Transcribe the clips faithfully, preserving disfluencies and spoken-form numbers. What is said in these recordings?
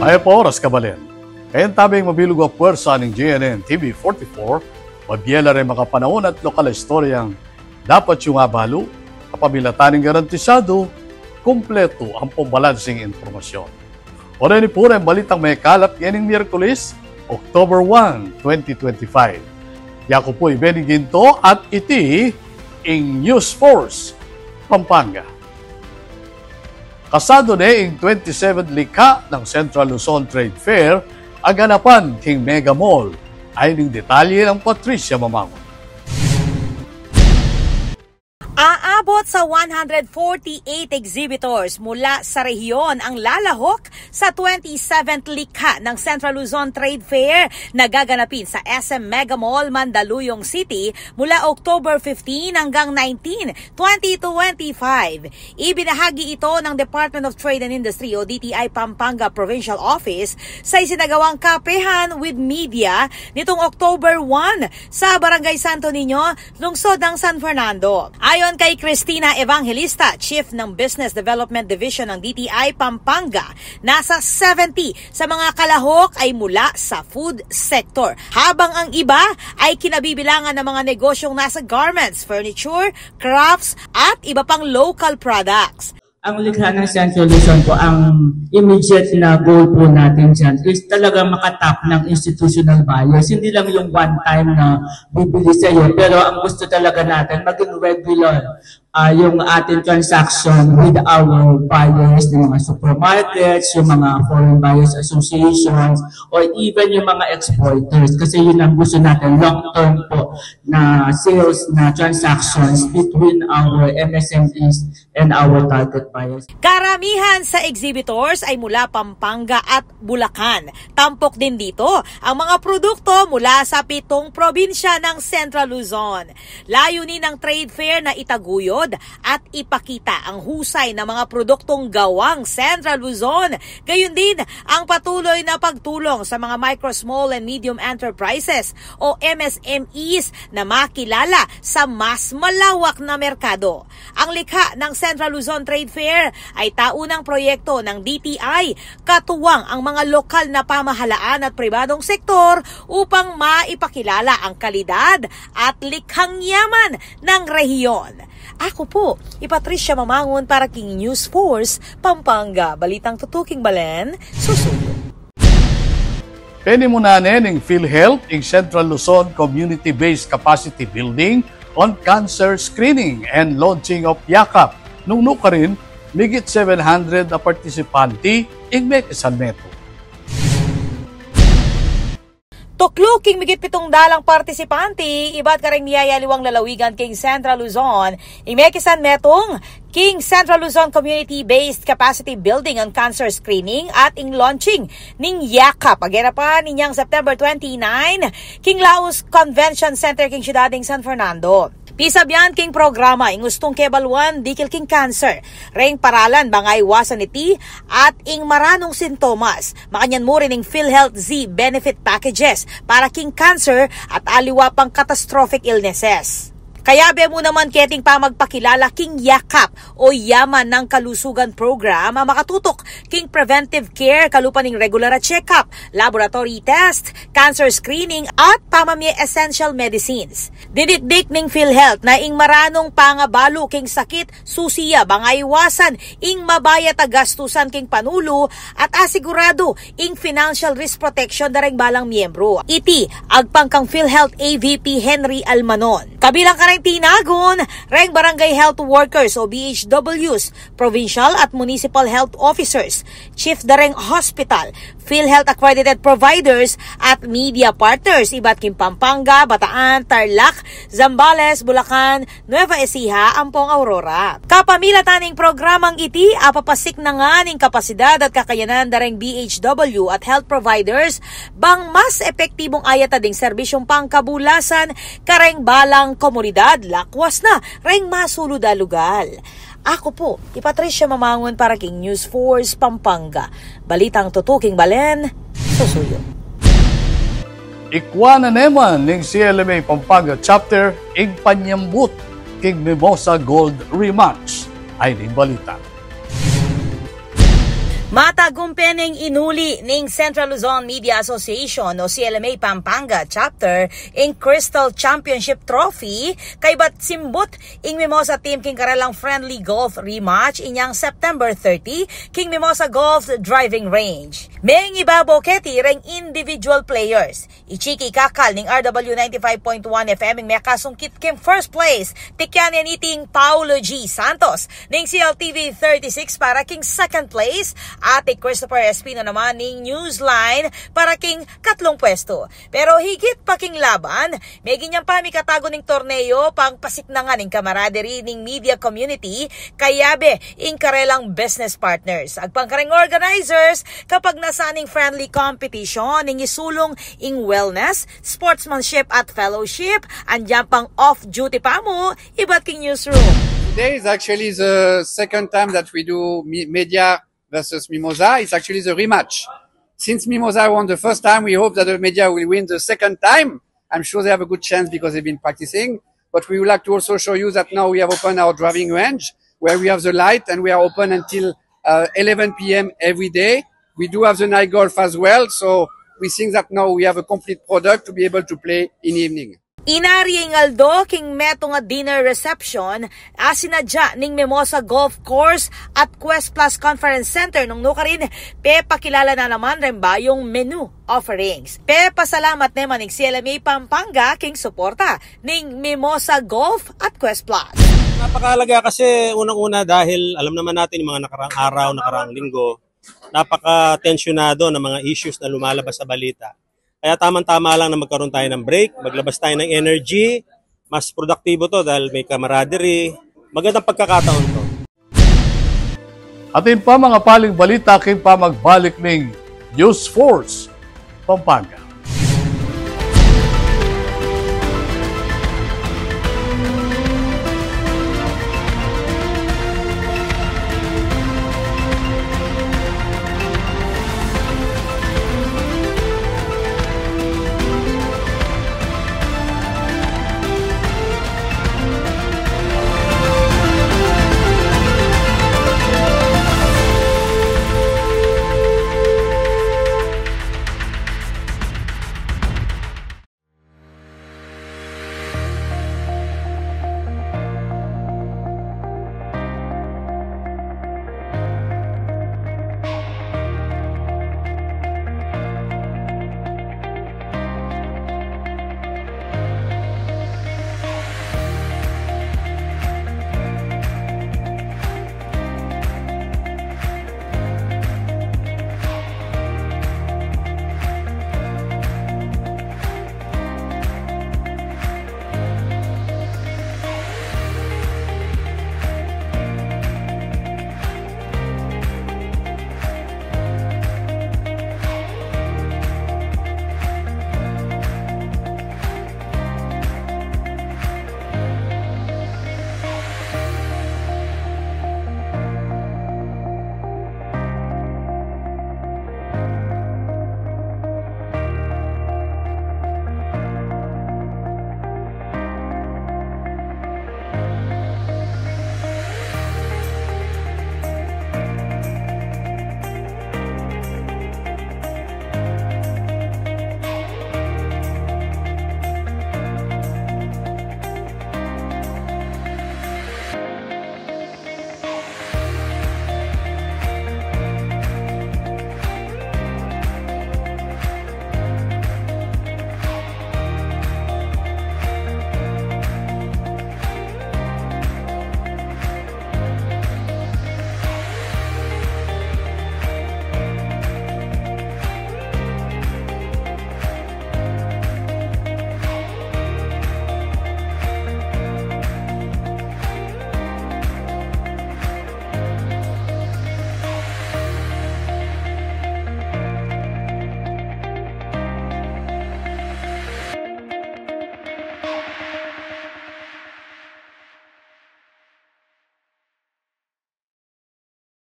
Mayap a oras, kabalen. Kayang tabing mabilug a puwersa ning G N N T V forty-four, mabie la reng makapanaun at lokal a istoryang dapat yung abalu. Kapamilatan ning garantisadu, kumpletu ampong balanseng impormasyon. O reni pu reng balitang mekalap ngening Miyerkules, October one, twenty twenty-five. Yaku pu i Benny Ginto at iti ing News Force Pampanga. Kasadu ne ing twenty-seven likha nang Central Luzon Trade Fair a ganapan king Mega Mall. Ayni ing detalye nang Patricia Mamangun. Aabot sa one hundred forty-eight exhibitors mula sa rehiyon ang lalahok sa twenty-seventh likha ng Central Luzon Trade Fair na gaganapin sa S M Mega Mall, Mandaluyong City mula October fifteen hanggang nineteen, twenty twenty-five. Ibinahagi ito ng Department of Trade and Industry o D T I Pampanga Provincial Office sa isinagawang kapehan with media nitong October one sa Barangay Santo Niño, lungsod ng San Fernando. Ayon kay Cristina Evangelista, Chief ng Business Development Division ng D T I Pampanga, nasa seventy sa mga kalahok ay mula sa food sector, habang ang iba ay kinabibilangan ng mga negosyong nasa garments, furniture, crafts, at iba pang local products. Ang likha ng Central Luzon po, ang immediate na goal po natin dyan is talaga makatap ng institutional buyers. Hindi lang yung one time na bibili sa'yo, pero ang gusto talaga natin, maging regular ah, yung ating transaction with our buyers, yung mga supermarkets, yung mga foreign buyers associations, or even yung mga exporters. Kasi yun ang gusto natin, long-term po na sales, na transactions between our M S M Es and our target buyers. Karamihan sa exhibitors ay mula Pampanga at Bulacan. Tampok din dito ang mga produkto mula sa pitong probinsya ng Central Luzon. Layunin ng trade fair na itaguyod at ipakita ang husay ng mga produktong gawang Central Luzon, gayon din ang patuloy na pagtulong sa mga micro, small, and medium enterprises o M S M Es na makilala sa mas malawak na merkado. Ang likha ng Central Luzon Trade Fair ay taunang proyekto ng D T I, katuwang ang mga lokal na pamahalaan at pribadong sektor upang maipakilala ang kalidad at likhang yaman ng rehiyon. Aku pu i Patricia Mamangun para king News Force Pampanga, balitang tutuking balen, susuyu. Penimunan ne ning PhilHealth ing Central Luzon Community-Based Capacity Building on Cancer Screening and Launching of YACAP. Nung nukarin, migit seven hundred a partisipante ing mekisan metung. Tuklu king migit pitung dalang partisipante, ibat kareng miyayaliwang lalawigan king Central Luzon, ing mekisan metung king Central Luzon Community-Based Capacity Building on Cancer Screening at ing launching ning YACAP a ganapan inyang September twenty-nine king Laus Convention Center king siyudad ning San Fernando. Pisabyan king programa ing ustung kebaluan dikil king cancer, reng paralan bang aiwasan iti at ing maranung sintomas. Makanyan mu rin ing PhilHealth Z benefit packages para king cancer at aliwa pang catastrophic illnesses. Kayabe mu naman keting pamagpakilala king YACAP o Yaman ng Kalusugan Program a makatutok king preventive care kalupa ning regular a check-up, laboratory test, cancer screening at pamamie essential medicines. Didikdik ning PhilHealth na ing maranung pangabalu king sakit susi ya bang aiwasan ing mabayat a gastusan king panulu at asiguradu ing financial risk protection da reng balang miyembru. Iti agpang kang PhilHealth A V P Henry Almanon. Kabilang kareng tinagun reng barangay health workers o B H Ws, provincial at municipal health officers, chief da reng hospital, PhilHealth accredited providers at media partners ibat king Pampanga, Bataan, Tarlac, Zambales, Bulacan, Nueva Ecija ampong Aurora. Kapamilatan ning programang iti, apapasik na ngan ing kapasidad at kakayanan da reng B H W at health providers bang mas epektibung ayat ding serbisyung pangkabulasan kareng balang komunidad, lakwas na reng masulud a lugal. Aku pu i Patricia Mamangun para king News Force Pampanga. Balitang tutuking balen, susuyu. Ikwa na naman ning C L M A Pampanga Chapter ing panyambut king Mimosa Gold Rematch. Ayni ing balita. Matagumpe neng inuli ning Central Luzon Media Association o C L M A Pampanga Chapter ing Crystal Championship Trophy kaybat simbut ing Mimosa team king karelang friendly golf rematch inyang September thirty king Mimosa Golf Driving Range. Mengibabo keti reng individual players. I Chiki Kakal ning R W ninety-five point one F M ing mekasungkit king first place, tikyan ne niting Paulo G Santos ning C L T V thirty-six para king second place, at i Christopher Espino naman ning Newsline para king katlung pwestu. Pero higit pa king laban, meging yang pamikatago ning torneo pang pasiknangan ning camaraderie ning media community kayabe ing karelang business partners. Agpang kareng organizers, kapag nasaning friendly competition, ing isulung ing wellness, sportsmanship at fellowship, andiyan pang off-duty pamu ibat king newsroom. Today is actually the second time that we do me- media versus Mimosa. It's actually the rematch. Since Mimosa won the first time, we hope that the media will win the second time. I'm sure they have a good chance because they've been practicing. But we would like to also show you that now we have opened our driving range where we have the light and we are open until uh, eleven p m every day. We do have the night golf as well, so we think that now we have a complete product to be able to play in evening. Inari ing aldo king metung a dinner reception a sinadya ning Mimosa Golf Course at Quest Plus Conference Center nung nukarin pepakilala na naman reng bayung menu offerings. Pepasalamat ne man ing C L M A Pampanga king suporta ning Mimosa Golf at Quest Plus. Napakahalaga kasi unang-una dahil alam naman natin yung mga nakaraang araw, nakaraang linggo, napaka-tensyonado ng mga issues na lumalabas sa balita. Kaya tamang-tama lang na magkaroon tayo ng break, maglabas tayo ng energy, mas produktibo 'to dahil may camaraderie. Magandang pagkakataon 'to. Atin pa mga paling balita king pamagbalik ning News Force Pampanga.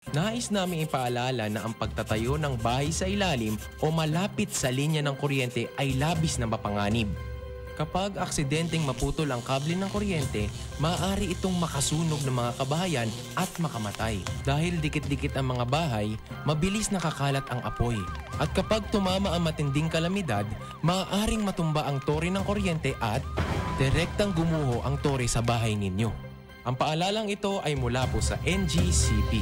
Nais naming ipaalala na ang pagtatayo ng bahay sa ilalim o malapit sa linya ng kuryente ay labis na mapanganib. Kapag aksidenteng maputol ang kable ng kuryente, maaari itong makasunog ng mga kabahayan at makamatay. Dahil dikit-dikit ang mga bahay, mabilis nakakalat ang apoy. At kapag tumama ang matinding kalamidad, maaaring matumba ang tore ng kuryente at direktang gumuho ang tore sa bahay ninyo. Ang paalalang ito ay mula po sa N G C P.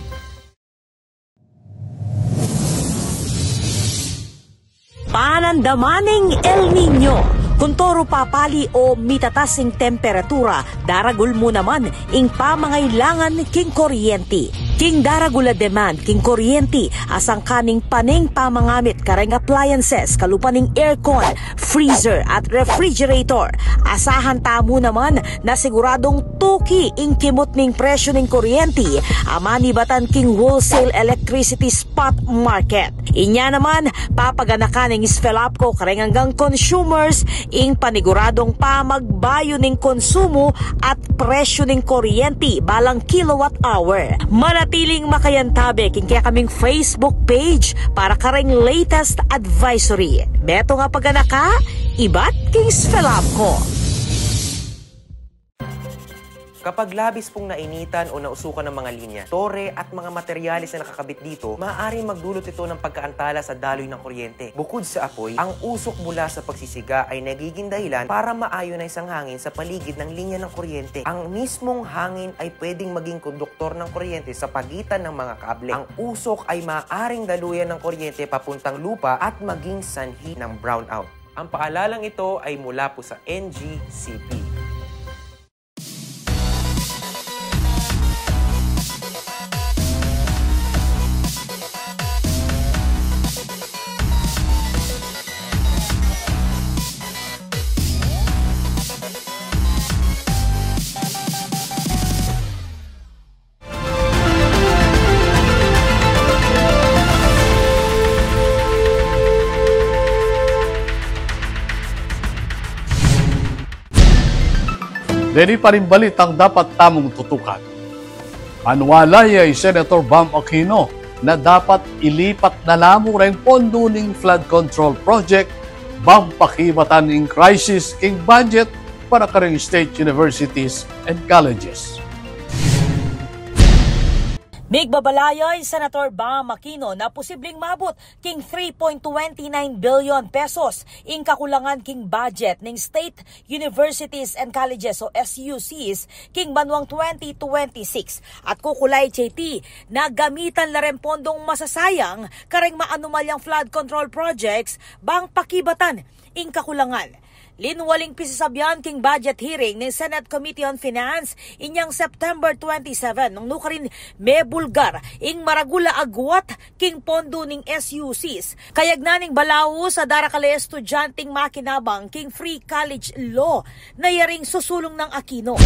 Panandaman ning El Niño. Kung toro papali o mitatas ing temperatura, daragul mu naman ing pamangailangan king kuryenti. King daragul a demand king kuryenti, asangkan ning pane ing pamangamit kareng appliances, kalupa ning aircon, freezer at refrigerator. Asahan tamu naman na siguradung tuki ing kimut ning presyu ning kuryenti a manibatan king wholesale electricity spot market. Inya naman, papaganakan ning SFELAPCO kareng anggang consumers ing paniguradung pamagbayu ning konsumo at presyu ning kuryenti balang kilowatt hour. Manatiling makayantabe king kekaming Facebook page para kareng latest advisory. Metung a paganaka, ibat king SFELAPCO. Kapag labis pong nainitan o nausukan ang mga linya, tore at mga materyales na nakakabit dito, maaaring magdulot ito ng pagkaantala sa daloy ng kuryente. Bukod sa apoy, ang usok mula sa pagsisiga ay nagiging dahilan para ma-ionize ang hangin sa paligid ng linya ng kuryente. Ang mismong hangin ay pwedeng maging konduktor ng kuryente sa pagitan ng mga kable. Ang usok ay maaaring daluyan ng kuryente papuntang lupa at maging sanhi ng brownout. Ang paalalang ito ay mula po sa N G C P. Deni pa ring balitang dapat tamung tutukan. Anwalay i Senator Bam Aquino na dapat ilipat na la mu reng pondo ning flood control project bang pakibatan ing crisis king budget para kareng state universities and colleges. Migbabalaya i Senator Bam Aquino na posibleng mabut king three point twenty nine billion pesos ing kakulangan king budget ning state universities and colleges o S U Cs king banuang twenty twenty-six at kukulay J T na gamitan la reng pondong masasayang kareng maanumalyang flood control projects bang pakibatan ing kakulangan. Linwaling pisasabian king budget hearing ning Senate Committee on Finance inyang September twenty-seven, nung nukarin mebulgar ing maragul a agwat king pondo ning S U Cs. Kayagnan ning balaus a darakal a estudyanteng makinabang king free college law na yaring susulung nang Aquino.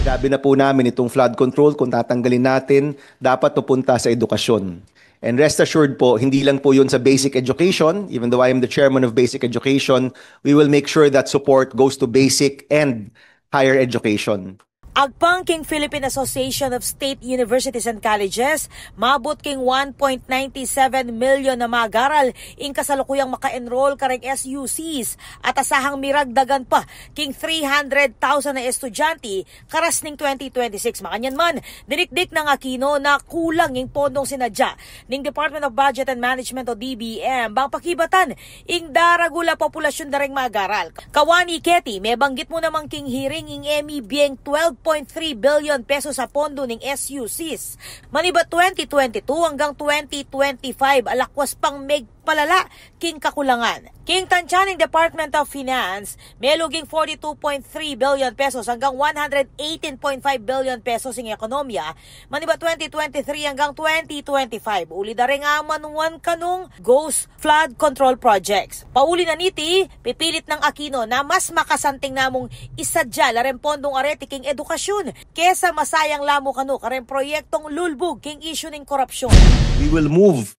Sinabi na po namin itong flood control, kung tatanggalin natin, dapat mapunta sa edukasyon. And rest assured po, hindi lang po yun sa basic education. Even though I am the chairman of basic education, we will make sure that support goes to basic and higher education. Agpang king Philippine Association of State Universities and Colleges, mabut king one point nine seven million na mag-aral ing kasalukuyang maka-enroll kareng S U Cs at asahang miragdagan pa king three hundred thousand na estudyante karas ning twenty twenty-six. Makanyan man, dinikdik nang Aquino na kulang ing pondong sinadya ning Department of Budget and Management o D B M bang pakibatan ing daragul a populasyon da reng mag-aral. Kawani keti, mebanggit mu naman king hearing ing e mi bieng twelve point three billion pesos a pondo ning S U Cs manibat twenty twenty-two anggang twenty twenty-five a lakwas pang megpalala king kakulangan. King tantya ning Department of Finance, meluging forty-two point three billion pesos anggang one hundred eighteen point five billion pesos ing ekonomiya manibat twenty twenty-three anggang twenty twenty-five. Uli da reng amanuan kanung ghost flood control projects. Pauli na niti, pipilit nang Aquino na mas makasanting namung isadya la reng pondong areti king edukasyun kesa masayang la mu kanu kareng proyektong lulbug king isyu ning korapsyun. We will move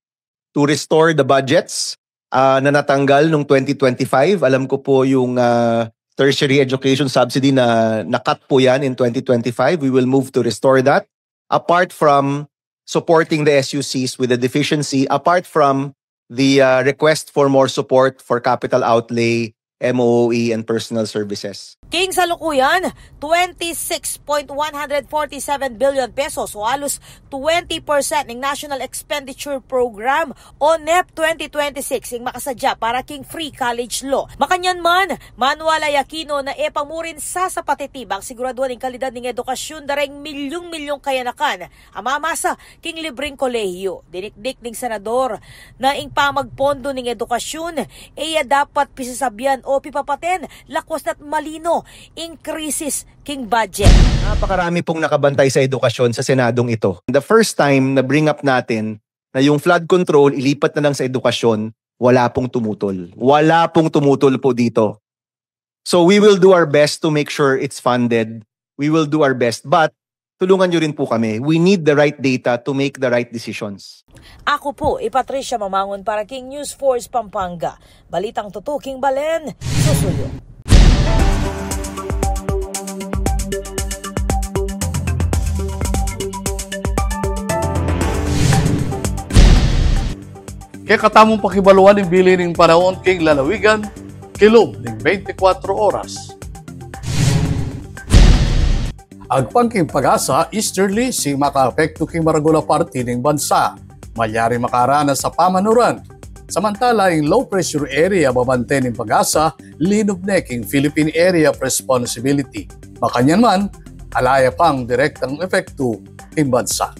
to restore the budgets, ah, na natanggal nung twenty twenty-five. Alam ko po yung, ah, tertiary education subsidy na na-cut po yan in twenty twenty-five. We will move to restore that. Apart from supporting the S U Cs with the deficiency, apart from the, ah, request for more support for capital outlay M O O E, and personal services. King salukuyan, twenty-six point one hundred forty-seven billion pesos o halos twenty percent ning National Expenditure Program o nep twenty twenty-six ing makasadya para king free college law. Makanyan man, maniwala ya Aquino na e pa mu rin sasapat iti bang siguraduan ing kalidad ning edukasyun da reng milyung-milyung kayanakan a mamasa king libreng kolehiyo. Dinikdik ning senador na ing pamagpondo ning edukasyun e ya dapat pisasabyan o pipapaten lakwas na't malino ing krisis king budget. Napakarami pong nakabantay sa edukasyon sa Senadong ito. The first time na bring up natin na yung flood control, ilipat na lang sa edukasyon, wala pong tumutol. Wala pong tumutol po dito. So we will do our best to make sure it's funded. We will do our best, but tulungan nyo rin po kami. We need the right data to make the right decisions. Aku pu i Patricia Mamangun para king News Force Pampanga. Balitang tutu king balen, susuyu. Kekatamung pakibaluan ing bili ning panaun king lalawigan, kilub ning bente kwatro oras. Agpang king PAGASA, easterlies ing makaapektu king maragul a parti ning bansa. Malyari makaranas a pamanuran. Samantala ing low pressure area babante ning PAGASA, linub ne king Philippine Area of Responsibility. Makanyan man, ala ya pang direktang epektu king bansa.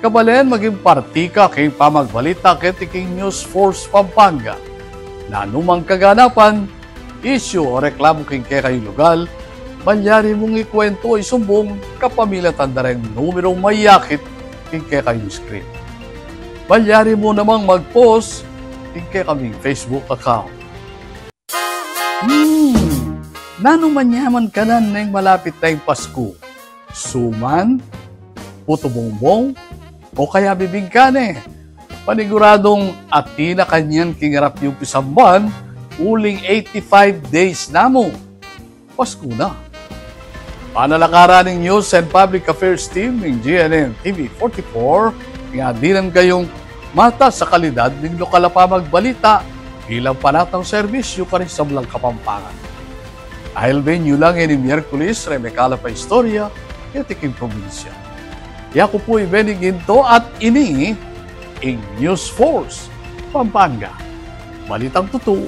Kabalen, maging parti ka king pamagbalita keti king News Force Pampanga. Nanu mang kaganapan, isyu o reklamu king kekayung lugal, malyari mung ikuwentu o isumbung kapamilatan da reng numerung mayakit king kekayung screen. Malyari mu namang mag-post king kekaming Facebook account. Hmm, nanu manyaman kanan neng malapit na ing Pasku? Suman, putu bongbong, o kaya bibingka ne? Paniguradung atin na kanyan king arap yung pisamban, uling eighty-five days na mu. Pasku na. Panalakaran ning News and Public Affairs Team ning G N N T V forty-four, nga dinan kayung matas a kalidad ning lokal a pamagbalita bilang panatang serbisyu karing sablang Kapampangan. Ailben yu lang ini Miyerkules, remekalap a istorya keti king probinsya. Yaku pu i Benny Ginto at ini ing News Force Pampanga. Balitang tutu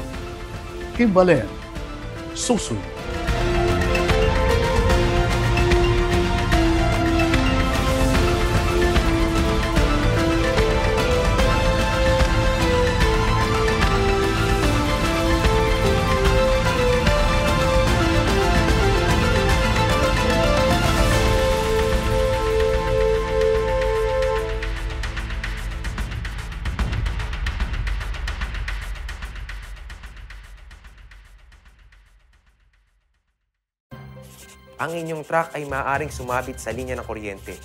king balen, susuyu. Ang inyong truck ay maaaring sumabit sa linya ng kuryente.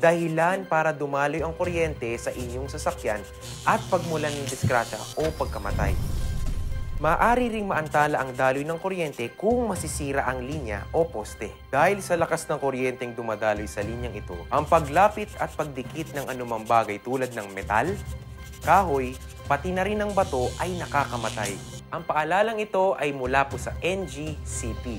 Dahilan para dumaloy ang kuryente sa inyong sasakyan at pagmulan ng disgrasya o pagkamatay. Maaari ring maantala ang daloy ng kuryente kung masisira ang linya o poste. Dahil sa lakas ng kuryenteng dumadaloy sa linyang ito, ang paglapit at pagdikit ng anumang bagay tulad ng metal, kahoy, pati na rin ang bato ay nakakamatay. Ang paalalang ito ay mula po sa N G C P.